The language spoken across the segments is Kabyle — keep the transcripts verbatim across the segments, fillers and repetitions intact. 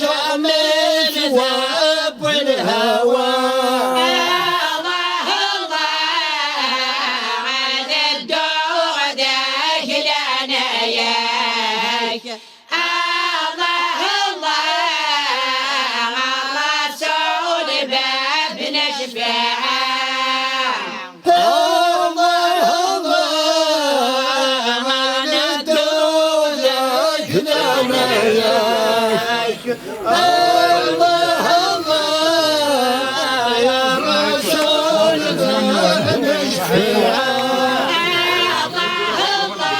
جميل ذاب الهوى. الله الله، على الدور داك لعناياك. الله الله، على رسول باب نشفع. الله الله، على الدور داك لعناياك. الله الله، يا رسول الله نشفع. الله الله،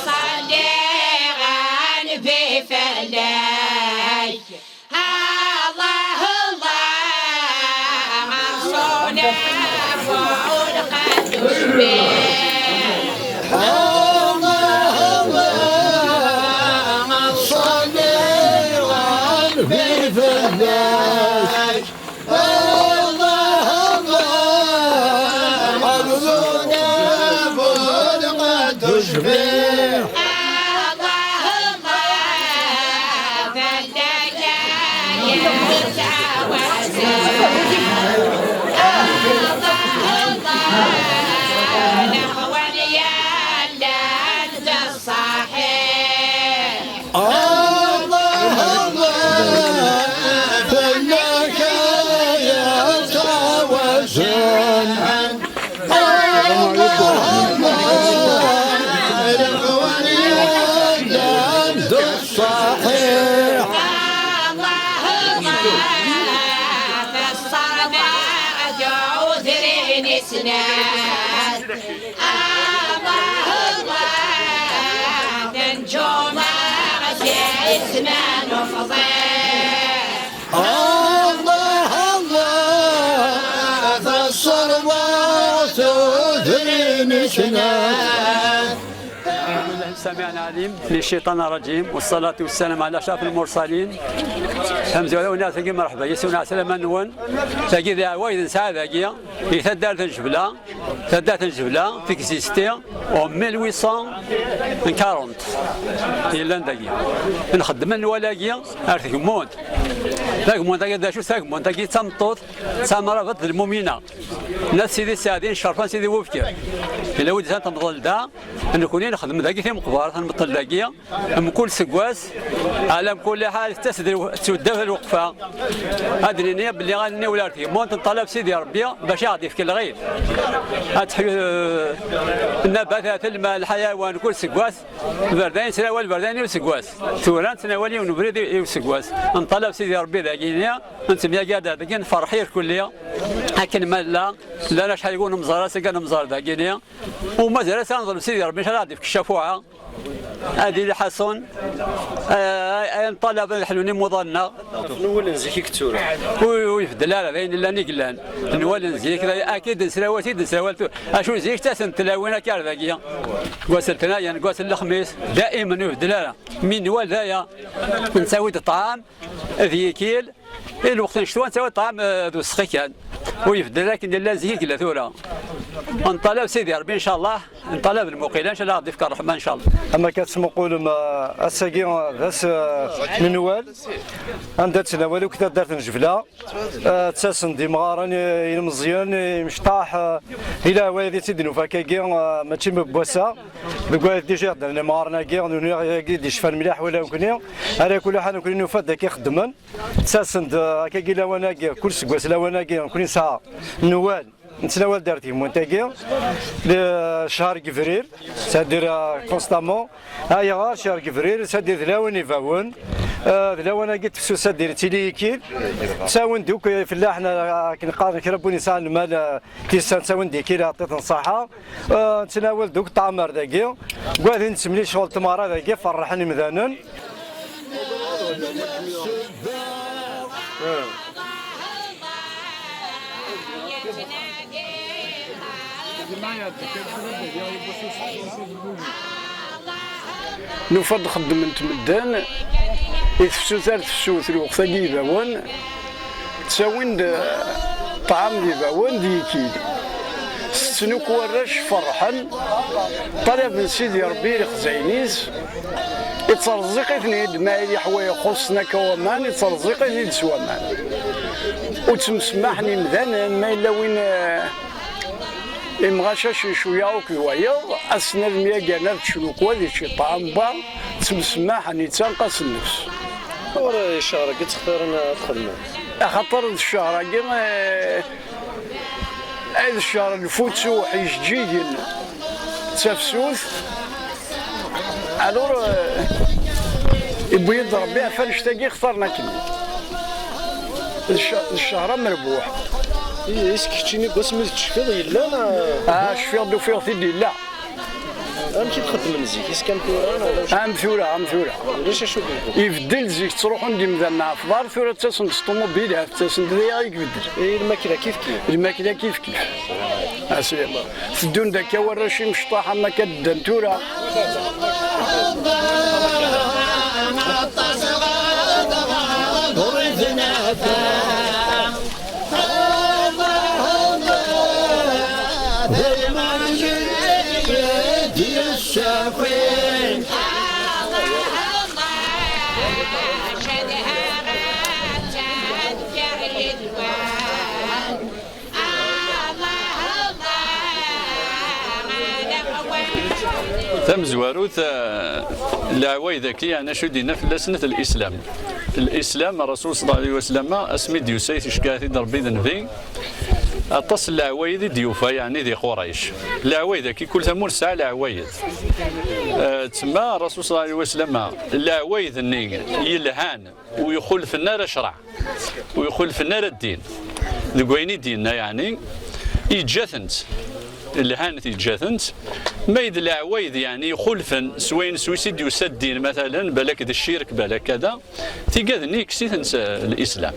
صلي غنبي فلاك. الله الله، صونا فوق القدس. الله الله، صلي غنبي فلاك. الله الله، عرضنا فوق القدس. الله الله، فلاك يا متعوسة. الله الله، الأخوان يا اللي أنت الصحيح. الله الله، فلاك يا متوسل. الله الله، الأخوان يا اللي أنت الصحيح. الله الله، فسرنا جوزرين سنان. الله الله، تنجوم غزيت ما نفضي. الله الله، فسر ما تدري نسنا. السميع العليم من الشيطان الرجيم، والصلاة والسلام على أشرف المرسلين. Amezwaru-nneɣ, tagi, merḥba yes-wen, ɛeslama-nwen. Tagi d aɛwayed nesɛa dagi, di taddart n Jebla, taddart n Jebla, tegzisti en mille huit cent quarante. Yellan dagi. Nxeddem nnwal-agi ar tgemmunt. Tagemmunt-agi d acu? Tagemmunt-agi d tameṭṭut, d tamrabeḍt d lmumina. Nna Sidi Sseɛdi, ccerfa n Sidi Wufkir. Yella wid yesɛan temḍelt da, nekkni nexdem dagi timeqbert, nmeṭṭel dagi, mkul seggas, ɛla mkul ḥal, tettas-d lw-, tettudda lweqfa. Ad d-nini belli ad nniwel ar tgemmunt, nṭalab Sidi Rebbi bac i aɣ-d-yefk lɣid. Ad teḥyu, eh, nnabatat, lma, lḥayawan, kul seggas, berdayen s lawal, berdayen i useggas. Tura nettnawal yiwen ubrid i, i useggas. Nṭalab Sidi Rebbi dagini, nettemyagar dagi, nferḥ irkelli, akken ma nella, llan acḥal n unemẓar, ass-agi ad nemẓer dagini. U mazal ass-a neḍleb Sidi Rebbi, incallah ad d-ifk ccafuɛa. Ad yili ḥaṣun, eh, ay nṭalab ad ḥlun imuḍan-nneɣ. Newwel n zik i yettura. Ur, ur ibeddel ara, d ayen llan i yellan. Newwel n zik, d ay-, akka i d-nesrawal, i d-nesrawal tu-, acu zik ttasen-d tlawin akka ar dagi. Deg wass n letnayen, deg wass n lexmis, daimen ur ibeddel ara. Mi newwel d aya, nettawi-d ṭṭɛam, d yikil, i lweqt n ccetwa nettawi ṭṭɛam, eh, d useqqi kan. Ur ibeddel akken yella zik i yella tura. Nṭalab Sidi Rebbi, incallah, nṭalab lmuqila, incallah ad d-ifk ṛṛeḥma, incallah. Am akka tettmuqulem, eh, ass-agi, eh, d ass, eh, n Nwal, anda ttnawal akk taddart n Jebla, eh, ttasen-d imɣaren, eh, ilmeẓyen, eh, imecṭaḥ, eh, di leɛwayed i tt-id-nufa akkagi, eh, mačči n wass-a. Deg wayed déjà i ɣ-d-rran imɣaren-agi, nuni-agi d-icfan mliḥ wala nekkni, ara kul ḥal nekkni nufa-d akka i xeddmen. Ttasen-d, eh, akkagi lawan-agi, kul seggas lawan-agi, nekkni nesɛa Nwal, nettnawal-d ar tgemmunt-agi, le ccher Gvrir, c'est-à-dire, eh, constamment. Ayɣer ccher Gvrir? C'est-à-dire d lawan ibawen, eh, d lawan-agi tefsut, c'est-à-dire tili ikil, ttawin-d akk ifellaḥen, eh, akken qqaren kra n win yesɛan lmal, eh, tisan ttawin-d ikil, ɛṭit n ṣṣaḥa. Eh, nettnawal-d akk ṭṭɛam ar dagi. Gwadin nettemlil ccɣel tmeɣra dagi, ferrḥen imdanen. Nufa-d xeddment medden i tefsut ar tefsut lweqt-agi ibawen. Ttawin-d ṭṭɛam d ibawen d yikil. Setten akk warrac ferḥen, ṭalaben Sidi Rebbi lexzayen-is, Yettreẓẓiq-iten-id, ma yella ḥwa ixuṣṣen akka waman, yettreẓẓiq-iten-id s waman. Ur ttemsemaḥen imdanen, ma yella win, eh, imɣacac cwiya akked wayeḍ, ass-n ad myagaren ad ččen ukwad, yečči ṭṭɛam wa, ttemsemaḥen, yettanqas nnefs. Ur ccehṛ-agi ttextiren ad xedmen? Axaṭer d ccehṛ-agi, eh, d ccehṛ n lfutuḥ, ijeǧǧigen, d tafsut. Alors, eh, yewwi-d Rebbi ɣef annect-agi xtaren akken. D cc-, d ccehr amerbuḥ. I, is keččini deg wasmi d-tecfiḍ yella, neɣ? Ah, cfiɣ-d ufiɣ-t-id yella. Amek i t-xeddmen zik? Is kan tura, neɣ ulac? Am tura, am tura. Ulac acu deg-, ibeddel zik, ttruḥun-d imdanen ɣef uḍar, tura ttasen-d s ṭumubil, ttasen-d d aya i ibeddel. I lmakla kif kif? Lmakla kif kif. Asya. Teddun-d akka warrac imecṭaḥ am akka d-ddan tura. Tamezwarut, eh, leɛwayed-agi, yeɛni acu i d-yenna fell-asen? Lislam. Lislam, Rasul ṣella Llahu ɛalayhi wa sallam, asmi d-yusa, iceggeɛ-it-id Rebbi d Nnbi, aṭas n leɛwayed i d-yufa, yeɛni di Qurayc. Leɛwayed-agi, kul tamurt tesɛa leɛwayed. Eh, tsemma Rasul ṣella Llahu ɛalayhi wa sallam, leɛwayed-nni yelhan, ur ixulfen ara ccreɛ, ur ixulfen ara ddin. Deg wayen i d-yenna, yeɛni, yeǧǧa-tent, lhant yeǧǧa-tent. Ma d leɛwayed, yeɛni, ixulfen s wayen s wis i d-yusa ddin, matalan, balak d ccirk, balak kada, tigad-nni yekkes-itent s, eh, Lislam.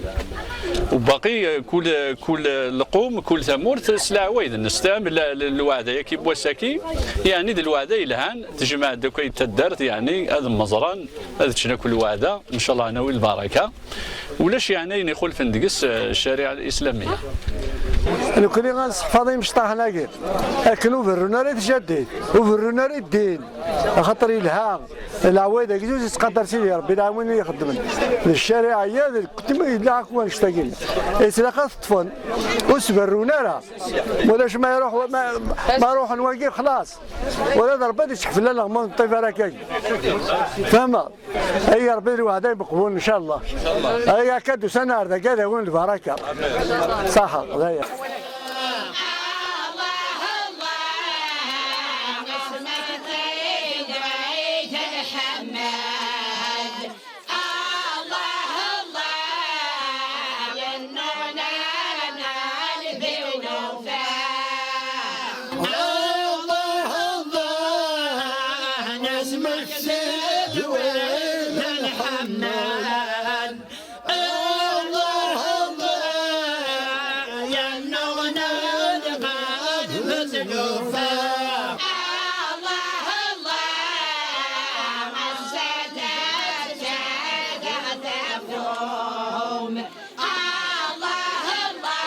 U baqi, eh, kul, kul lqum, kul tamurt s leɛwayed-nnes. Tam-, l-, l-, lweɛda-yagi n wass-agi, yeɛni, d lweɛda yelhan, tejmeɛ-d akk ay taddart, yeɛni, ad mmeẓren, ad ččen akk lweɛda, ncallah ad nawi lbaraka. Ulac yeɛni ayen ixulfen deg-s, eh, ccariɛa lislamiyya. Nekkni ad nseḥfaḍ imecṭaḥen-agi akken ur berrun ara i tjaddit, ur berrun ara i ddin, axaṭer yelha leɛwayed-agi, ur yettqadar Sidi Ṛebbi lɛawin i ixeddmen. D ccariɛa-ya, d lketma yella akk wannect-agi. Yetlaq ad t-ṭṭfen, ur s-berrun ara. Ulac ma iruḥ, ma, ma ruḥen wagi, xlaṣ. Ula d Ṛebbi ad iseḥfel-aneɣ ma ur neṭṭif ara akka. Fehmeḍ? Ay Ṛebbi d lweɛda imeqbul, ncallah. Ay akka d-usan ar dagi ad awin lbaraka. Ṣaḥa, d aya. الله، الله، نسمك سيد ولد الحمال. الله، الله، يا النغنى الغاد متلوفة. الله، الله، السادات جاك تفهم. الله، الله،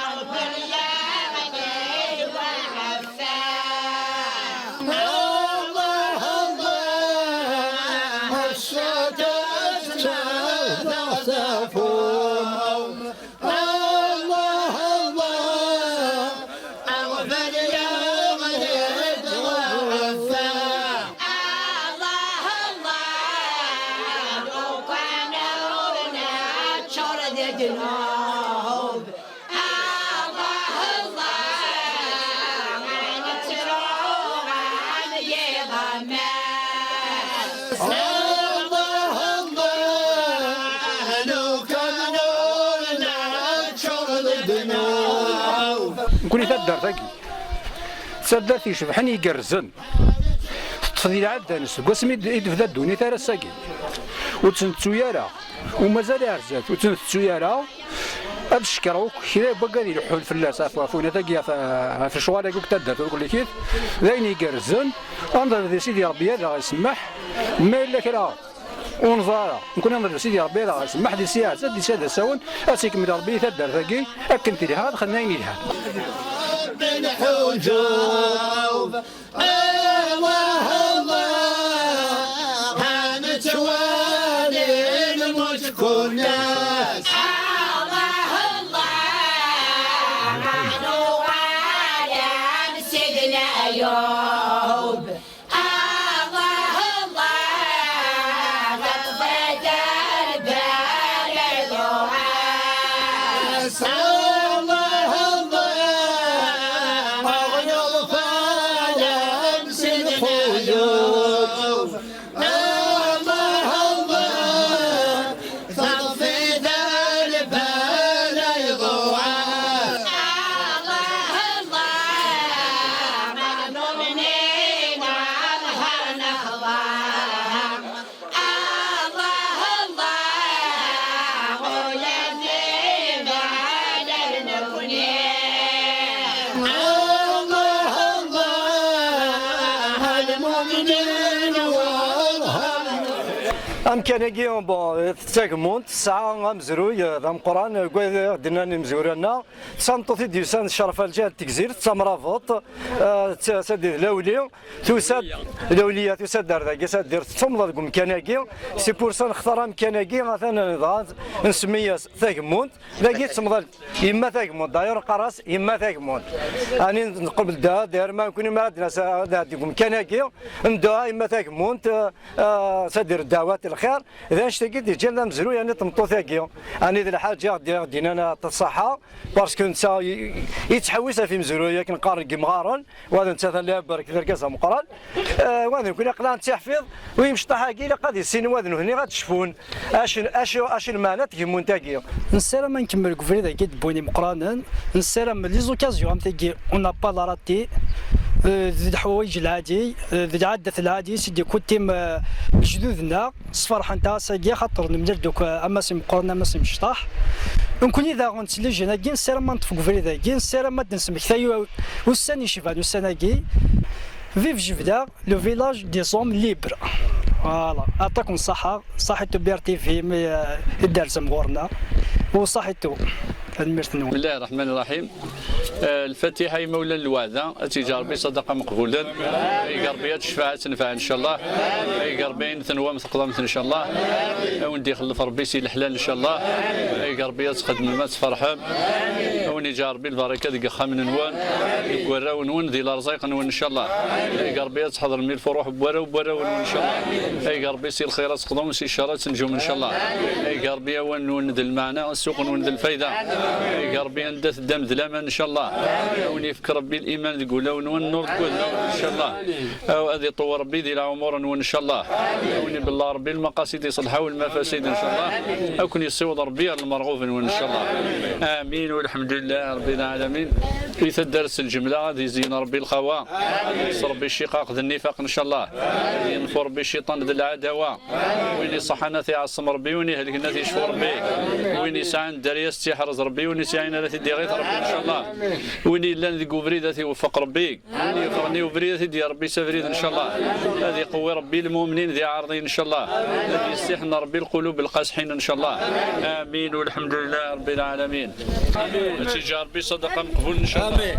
اغفر يا غني وعفا. الله، الله، الشتات ما تفهم. الله، الله، اغفر يا غني وعفا. الله، الله، لو كان نورنا تشرد جنوب. الله، الله، ما نتروغ عن يضمس. الله، الله، لو كان نورنا تشرد جنوب. Nekkni taddart-agi, d taddart icebḥen igerrzen. Teṭṭef di lɛadda-nnes seg wasmi d-, i d-tebda ddunit ar ass-agi. Ur tt-nettu ara. U mazal ar zdat, ur tt-nettu ara. Ad cekkreɣ akk kra n wagad ileḥḥun fell-as ɣef, ɣef winat-agi, ɣef, ɣef lecɣal-agi akk taddart ur kullikit. D ayen igerrzen. Ad nḍelb di Sidi Ṛebbi ad aɣ-isemmeḥ. Ma yella kra ur neẓra ara, nekkni ad nḍelb Sidi Ṛebbi ad aɣ-isemmeḥ di Si Ɛezzat, di Si Ɛezzat Sawen, ad s-ikemmel Ṛebbi i taddart-agi akken telha, ad xedmen ayen yelhan. الله، الله، الناس. الله الله، عقلو عالم سيدنا أيوب. الله الله، غضبة البال يضوعف. الله الله، عقلو عالم سيدنا أيوب. الله الله، تطفي ذا البال يضوعف. الله الله، مظلومين على نهر نخضع. الله الله، غلامي بعد المكنين. الله الله، المؤمنين والهرم. Amkan-agi, bon, d tagmunt, tesɛa amezruy, eh, d ameqqran, eh, deg wayen i d-nnan imezwura-nneɣ. D tameṭṭut i d-yusan d Cerfa Lǧal n Tegzirt, d tamrabeḍt, eh, d ta-, s-, d lawli, tusa-d, lawliya, tusa-d ar dagi, s-, ad d-, tettumḍa deg umkan-agi, c'est pour ça nextar amkan-agi, atan dɣa nsemmi-yas Tagmunt, dagi tettumḍa yemma Tagmunt, d'ailleurs qqar-as yemma Tagmunt. Ani nqebel da, d'ailleurs ma nekni mi ara d-nas, ad nɛeddi deg umkan-agi, nduɛa yemma Tagmunt, eh, eh, s-, ad d-irr ddeɛwat n lxir, d annect-agi d-yeǧǧan d amezruy, ani d tmeṭṭut-agi, ani d lḥaǧa i ɣ-d-, i ɣ-d-yennan aṭas ṣṣaḥa, parce que netta i-, i-, yettḥewwis ɣef imezruy akken qqaren deg yimɣaren, wa d netta atan la ibarek d argaz ameqqran, eh, wa d nekni aql-aɣ nettiḥfiḍ, u imecṭaḥ-agi ilaq ad issinen wa d nehni ad cfun acu, acu, acu lmeɛna n tgemmunt-agi. Nessaram ad nkemmel deg ubrid-agi d-wwin imeqqranen, nessaram les occasions am tagi, on n'a pas la rater, eh, d leḥwayeǧ lɛadi, eh, d lɛadat lɛadi, c'est des coutumes, eh, lejdud-nneɣ. Sferḥent-aɣ ass-agi, axaṭer nemlal-d akk, eh, ammas imeqqren, ammas imecṭaḥ. Nekkni daɣen s les jeunes-agi, nessaram ad neṭṭef deg ubrid-agi, nessaram ad d-nesmektay u-, ussan icban ussan-agi. Vive Jebda, le village des hommes libres. Voilà. Aṭak n ṣṣaḥa, ṣaḥitu B R T V, mi, eh, i d-terzam ɣur-neɣ. U ṣaḥitu. Tanemmirt-nwen. بسم الله الرحمن الرحيم. Eh, lfatiḥa i imawlan n lweɛda, ad tt-yeǧǧ Ṛebbi ṣṣadaqa meqbulen. Ig Ṛebbi ad tecfaɛ, ad tenfeɛ, ncallah. Ig Ṛebbi ayen tenwam teqḍam-t, ncallah. A wen-d-ixlef Ṛebbi si leḥlal, ncallah. Ig Ṛebbi ad txedmem, ad tferḥem. A wen-iǧǧ Ṛebbi lbaraka deg yexxamen-nwen, deg warraw-nwen, di lerẓaq-nwen, ncallah. Ig Ṛebbi ad tḥeḍrem i lfuruḥ n warraw n warraw-nwen, ncallah. Ig Ṛebbi si lxir ad teqḍum, si ccer ad tenǧum, ncallah. Ig Ṛebbi awal-nwen d lmeɛna, ssuq-nwen d lfayda. Ig Ṛebbi anda teddam d laman, ncallah. A wen-yefk Ṛebbi liman deg wulawen-nwen, nnur deg wudmawen, ncallah. Aw, ad iṭewwer Ṛebbi di lɛumur-nwen, ncallah. A wen-ibelleɛ Ṛebbi lmaqasid iṣelḥa u lmafasid, ncallah. A ken-yessiweḍ Ṛebbi ar lmerɣub-nwen, ncallah. Amin, walḥemdulillahi Ṛebbil ɛalamin. Di taddart s lǧemla, ad izeyyen Ṛebbi lxawa. S Ṛebbi iciqaq d nnifaq, ncallah. Yenfu Ṛebbi cciṭan d lɛadawa. Win iṣeḥḥan ad t-iɛeṣṣem Ṛebbi, win ihelken ad t-icfu Ṛebbi. Win yesɛan dderya ad t-iḥrez Ṛebbi, win ur yesɛin ara ad t-id-iɣit Ṛebbi, ncallah. Win yellan deg ubrid ad t-iweffeq Ṛebbi. Win yeffɣen i ubrid ad t-id-yerr Ṛebbi s abrid, ncallah. Ad iqewwi Ṛebbi lmumnin d iɛerḍin, ncallah. Ad yessiḥen Ṛebbi lqulub lqasiḥin, ncallah. Amin, walḥemdulillahi Ṛebbil ɛalamin. Ad tt-yeǧǧ Ṛebbi ṣṣadaqa meqbul, ncallah. Amin.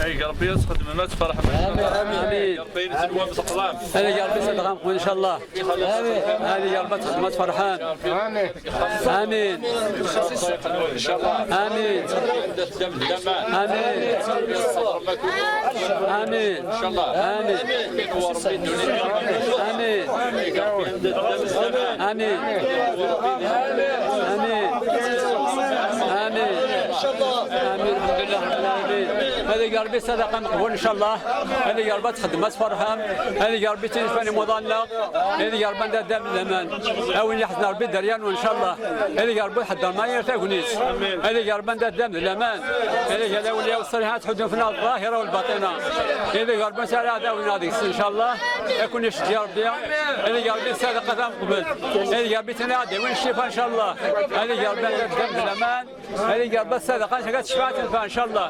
Ig Ṛebbi ad txedmem, ad tferḥem, ncallah. Amin. Ig Ṛebbi ayen tenwam teqḍam. Ad ig Ṛebbi ṣṣadaqa meqbul, ncallah. Amin. Ad ig Ṛebbi ad txedmem, ad tferḥem. Amin. Amin. Amin. Amin. Amin. Amin. Amin. Amin. Amin. Amin. Alḥemdulilah Ṛebbil ɛalamin. Ad ig Ṛebbi ṣṣadaqa meqbul, ncallah. Ad ig Ṛebbi ad txedmem, ad tferḥem. Ad ig Ṛebbi tinfan imuḍan-nneɣ. Ad ig Ṛebbi anda d laman. A win iḥeznen Ṛebbi dderya-nwen, ncallah. Ad ig Ṛebbi ḥedder ma yir tagnit. Ad ig Ṛebbi anda d laman. Ad ig lawliya ṣṣaliḥin ad ḥudun fell-aɣ ḍḍahira u lbaṭina. Ad ig Ṛebbi sara aɛdawen-nneɣ deg-s, ncallah. Ad ken-iceggeɛ Ṛebbi. Ad ig Ṛebbi ṣṣadaqa tameqbelt. Ad ig Ṛebbi tina ad d-iwin ccifa, ncallah. Ad ig Ṛebbi anda d laman. Ad ig Ṛebbi Sadaqa-nsen ad tecfaɛ tenfa, ncallah.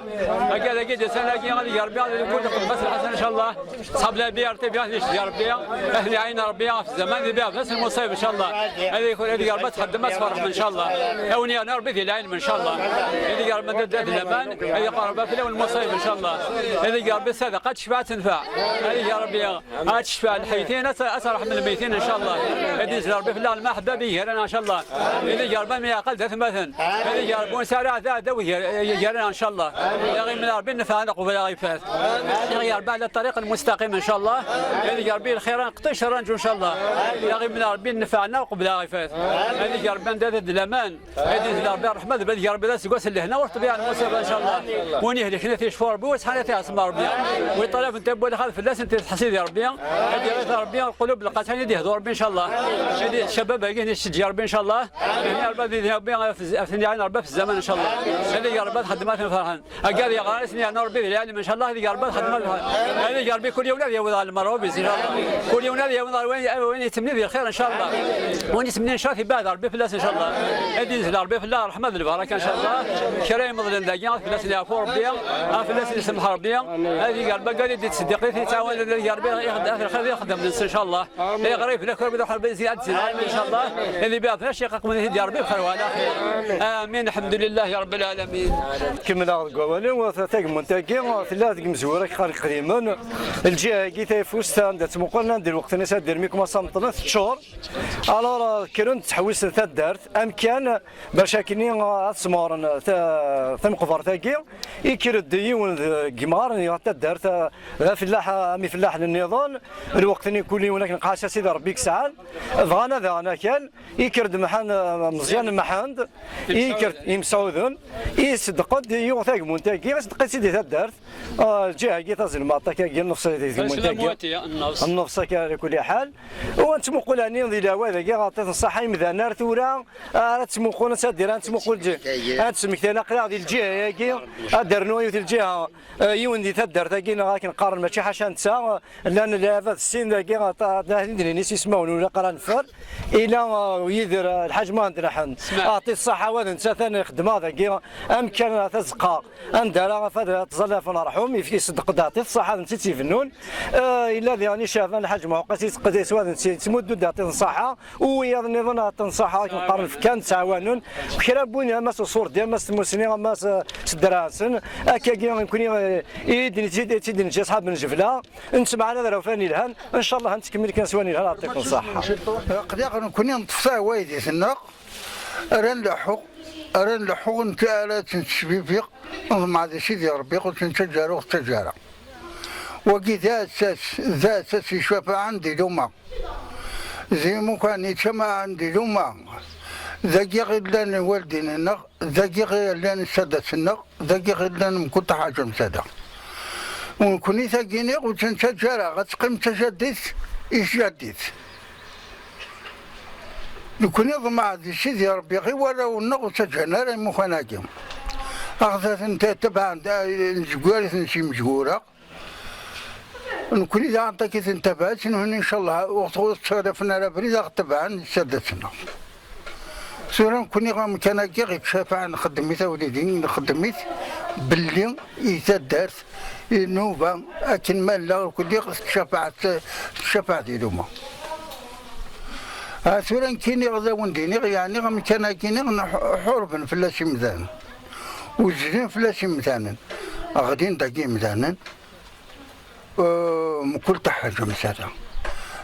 Akka dagi d asan-agi ad yeg Ṛebbi ad ikun lqedma s lḥasan, ncallah. Ṣab la biya Ṛebbi ad yecdi Ṛebbi, ad ten-iɛin Ṛebbi ɣef zaman di biɛfas lmuṣayb, ncallah. Ad yeg Ṛebbi ad txeddem ad tferḥem, ncallah. Ad wen-yernu Ṛebbi di lɛilm, ncallah. Ad yeg Ṛebbi ad d-, d laman, ad yeqqar Ṛebbi fell-awen lmuṣayb, ncallah. Ad yeg Ṛebbi sadaqa ad tecfaɛ tenfa. Ad yeg Ṛebbi ad tecfaɛ lḥaytin, ad t-, ad terḥem lmeytin, ncallah. Ad yezder Ṛebbi fell-aɣ lmaḥebba bi gar-aneɣ, ncallah. Ad yeg Ṛebbi mi yeɛqel d atmaten. Ad yeg Ṛebbi ur nesɛi aɛdaw gar-, gar-aneɣ, ncallah. Ad yeg Ṛebbi nnfeɛ neɣ qbel aɣ ifat. Ad yeg Ṛebbi ɛla ṭṭariq lmustaqim, ncallah. Ad yeg Ṛebbi lxir neɣ qṭic ṛanǧu, ncallah. Ad yeg Ṛebbi nnfeɛ neɣ qbel aɣ ifat. Ad yeg Ṛebbi anda d laman. Ad yezd Ṛebbi ṛṛeḥma, d bad Ṛebbi d aseggas n lehna ur ṭṭbiɛ lmuṣiba, ncallah. Win ihlekna ad t-yecfu Ṛebbi, win iṣḥan ad t-iɛṣem Ṛebbi. Win iṭalab n tawwurt ad fell-asen ad t-iḥṣi di Ṛebbi. Ad iɣit Ṛebbi lqulub lqatin ad yehdu Ṛebbi, ncallah. Ad ccabab-agi ad yesseǧǧi Ṛebbi, ncallah. Ad Ṛebbi ad yini Ṛebbi, ad ten-iɛin Ṛebbi ɣef zzman, ncallah. Ad yeg Ṛebbi ad xeddmen ad ten-ferḥen. Agad yeɣran isni yernu Ṛebbi di lɛilm, ncallah, ad yeg Ṛebbi ad xedmeɣ lxir. Ad yeg Ṛebbi kul yiwen ad yaweḍ ɣer lmerɣub, ncallah. Kul yiwen ad yaweḍ ɣer wayen, wayen yettmenni di lxir, ncallah. Wayen yettmenni ncallah, ibeɛɛed Ṛebbi fell-as, ncallah. Ad yenzil Ṛebbi fell-as ṛṛeḥma d lbaraka, ncallah. Kra imeḍlen dagi, ad fell-asen yeɛfu Ṛebbi, ad fell-asen yesemmeḥ Ṛebbi. Ad yeg Ṛebbi agad i d-yettseddiq, i t-yettɛawanen, ad yeg Ṛebbi ad lxir ixeddem-nsen, ncallah. Ayɣer i bla kra wid uḥerbi zid ad tzid, amin, ncallah. Ad ibeɛɛed fell-as ciqaq من هدي ربي بخير وعلى خير. آمين، الحمد لله رب العالمين. Kemmleɣ deg wawal-iw, ta-, tagemmunt-agi tella deg imezwura qqaren iqdimen. Lǧiha-agi tayeffust anda ttmuqulen, anda lweqt-nni s-, ad d-irmi kum asamṭen teččur. Alors, kkren ttḥewwisen taddart, amkan bac akkenni ad smeɣren ta-, tameqbert-agi. Ikker-d yiwen deg yimɣaren n taddart, d afellaḥ am ifellaḥen nniḍen. Lweqt-nni kul yiwen akken qas a Sidi Ṛebbi i yesɛan. Bɣan ad aɣen akal. Ikker-d Mḥend, Meẓyan Mḥend, ikker-d Imesɛuden, iṣeddeq-d, yuɣ tagmunt-agi, iṣeddeq-itt-id di taddart. Ah, lǧiha-agi tazelmaḍt akka, nnefṣ di tagmunt-agi. Nnefṣ akka, ala kulli ḥal. U ad nettmuqul ɛni di lawal-agi, ɣer ṭṭiṭ n ṣṣaḥa, imdanen ar tura, ara ttmuqulen, s ad d-, ara nettmuqul, ad d-smektan aql-aɣ di lǧiha-agi, ad d-rnu yiwet lǧiha. Eh, yiwen di taddart-agi, neɣ akken qqaren, mačči ḥaca netta, eh, llan lɛibad sin dagi, eh, ta-, ta-, ahin d-nini s ismawen, ur ilaq ara neffer. Ila, eh, Yidir, eh, Lḥaǧ Muhend Lḥend. Aɛṭi ṣṣaḥa, wa d netta atan ixeddem-aɣ dagi, amkan, eh, tazeqqa, anda ara afad, eh, tẓallafen rḥum, yef-, iṣeddeq-d aɛṭi ṣṣaḥa, d netta i tt-ibennun. Eh, ila diɣen i Caban Lḥaǧ Muḥuqas, iseqqed-, s wa d netta, yettmuddu-d aɛṭi ṣṣaḥa. U wiyaḍ nniḍen, aɛṭi ṣṣaḥa, akken qqaren, fkan, ttɛawanen. Kra n win, ama s uṣurdi, ama s tmusni, ama s, s ddreɛ-nsen. Akkagi, nekkni, eh, i d-, i d-, i d-neǧǧa aṣḥab n Jebla, nettemɛana d rawfan yelhan, ncallah ad nettkemmil kan s wayen yelhan, aɛṭikum ṣṣaḥa. Aql-aɣ nekkni neṭṭef taɛwayt-nneɣ, ara nleḥḥu, ara nleḥḥu, nekk ara tt-, ttcbibiɣ, neḍmeɛ di Sidi Ṛebbi, ur tt-nettaǧǧa ara, ur ɣ-ttaǧǧa ara. Wagi d aɛessas, d aɛessas yecfafaɛen di Luma. D imukan yettamɛen di Luma. Dagi i llan lwaldin-nneɣ, dagi i llan ssadat-nneɣ, dagi i llan mkul ḥaǧa msada. U nekkni tagi-nni ur tt-nettaǧǧa ara, ad teqqim d tajaddit i tjaddit. Nekkni ḍmeɛ di Sidi Ṛebbi i warraw-nneɣ ur ttaǧǧan ara imukan-agi. Aɣ-, ad ten-tabɛen, nezggar-iten s imezwura. Nekkni daɣen takit n tabaɛt, nehni ncallah, ur ɣ-ttarafen ara abrid, ad ɣ-tabɛen ssadat-nneɣ. Tura nekkni amkan-agi ɣ-ittcafaɛ, nxeddem-it a wlidi, nxeddem-it belli i taddart, i nnuba, akken ma nella, kulli tettcafaɛ, tettcafaɛ di Luma. Ha, tura nekkini ad awen-d-iniɣ, yeɛni amkan-agi-ni ḥurben fell-as imdanen. Uzzlen fell-as imdanen. Ɣlin dagi imdanen. Eh, mkul taḥaǧa msada.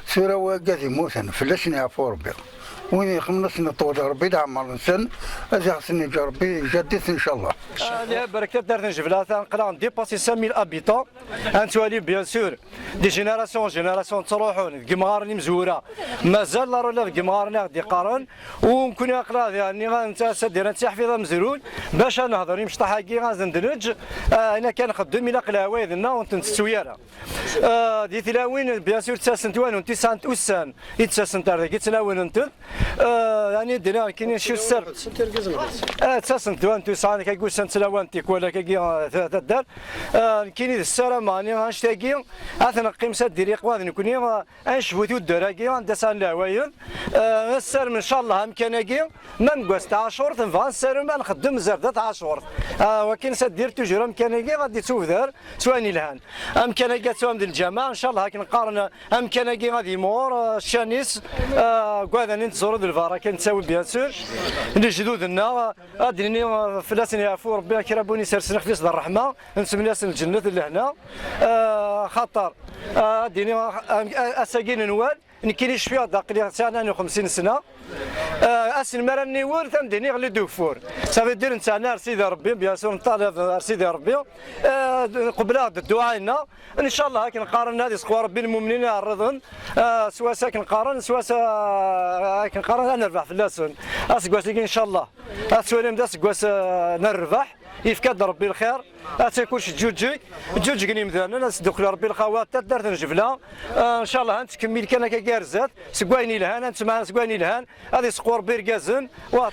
Tura wagad immuten, fell-asen yeɛfu Ṛebbi. Win yexmen ad sen-iṭwel Ṛebbi leɛmer-nsen, ad aɣ-ten-yeǧǧ Ṛebbi jaddit, ncallah. Liha barek taddart n Jebla, atan aql-aɣ ndipasi cinq mille habitants. Ad nettwali, bien sûr, di génération en génération ttruḥun deg yimɣaren imezwura. Mazal la relève deg yimɣaren i ɣ-d-iqqaren. U nekkni aql-aɣ diɣen, nniɣ-awen, ass-a d-irran d tiḥfiḍ amezruy, bac ad nehder imecṭaḥ-agi, ad ten-d-neǧǧ, ah, ayen akka nxeddem, ilaq leɛwayed-nneɣ ur ten-tettu ara. Ah, di tlawin, bien sûr, ttasent wanunt i sɛant ussan, i ttasent ar dagi, ttlawenent-d, Eh, yani d-nniɣ nekkini s usser. Eh, ttasen-d wan tusɛan kagi ussan tlawant tikwal kagi, eh, ta- taddart. Eh, nekkini d ssarameɣ yani annect-agi ad neqqim s ad diri qwad nekkni, eh, ad necbu tuddar-agi anda sɛan leɛwayed. Eh, nessarem ncallah amkan-agi ma deg wass tɛacurt nebɣa nessarem ad nxeddem zerdat tɛacurt. Eh, wakin s ad dir tujur amkan-agi ad d-ittubder s wayen ilhan. Amkan-agi ad twam di lǧameɛ ncallah akken qqaren amkan-agi ad yimɣur, eh, ccan-is, eh, gwadan i nettẓuru d lbaraka nettawi bien sûr lejdud-nneɣ, eh, ad d-nini, eh, fell-asen yeɛfu Rebbi kra n win isersen ixef-is d ṛṛeḥma, nsemmi-asen lǧennet d lehna, eh, xaṭer, eh, ad d-ini, eh, am- eh, ass-agi n nwal nekkini cfiɣ-d aql-i sɛan u xemsin sna. Eh, ass n mi ara nniwel tamdin iɣelli-d ugeffur. Ça veut dire nettɛenni ar Sidi Rebbi, bien sûr neṭṭalab ar Sidi Rebbi. Eh, qebleɣ-d dduɛa-nneɣ. Ncallah akken qqaren ad iseqwa Rebbi lmumnin iɛerriḍen, eh, s wass akken qqaren s wass, eh, akken qqaren ad nerbeḥ fell-asen aseggas-agi ncallah. Ad twalim d aseggas, eh, n rrbeḥ, yefka-d Rebbi lxir. Ata kullec ǧǧuǧǧeg, ǧǧuǧǧgen yimdanen, ad sdukkel Rebbi lxawat taddart n Jebla. Eh, ncallah ad nettkemmil kan akka gar zdat seg wayen ilhan, ad nettemɛan seg wayen ilhan, ad iseqwa Rebbi irgazen. Wa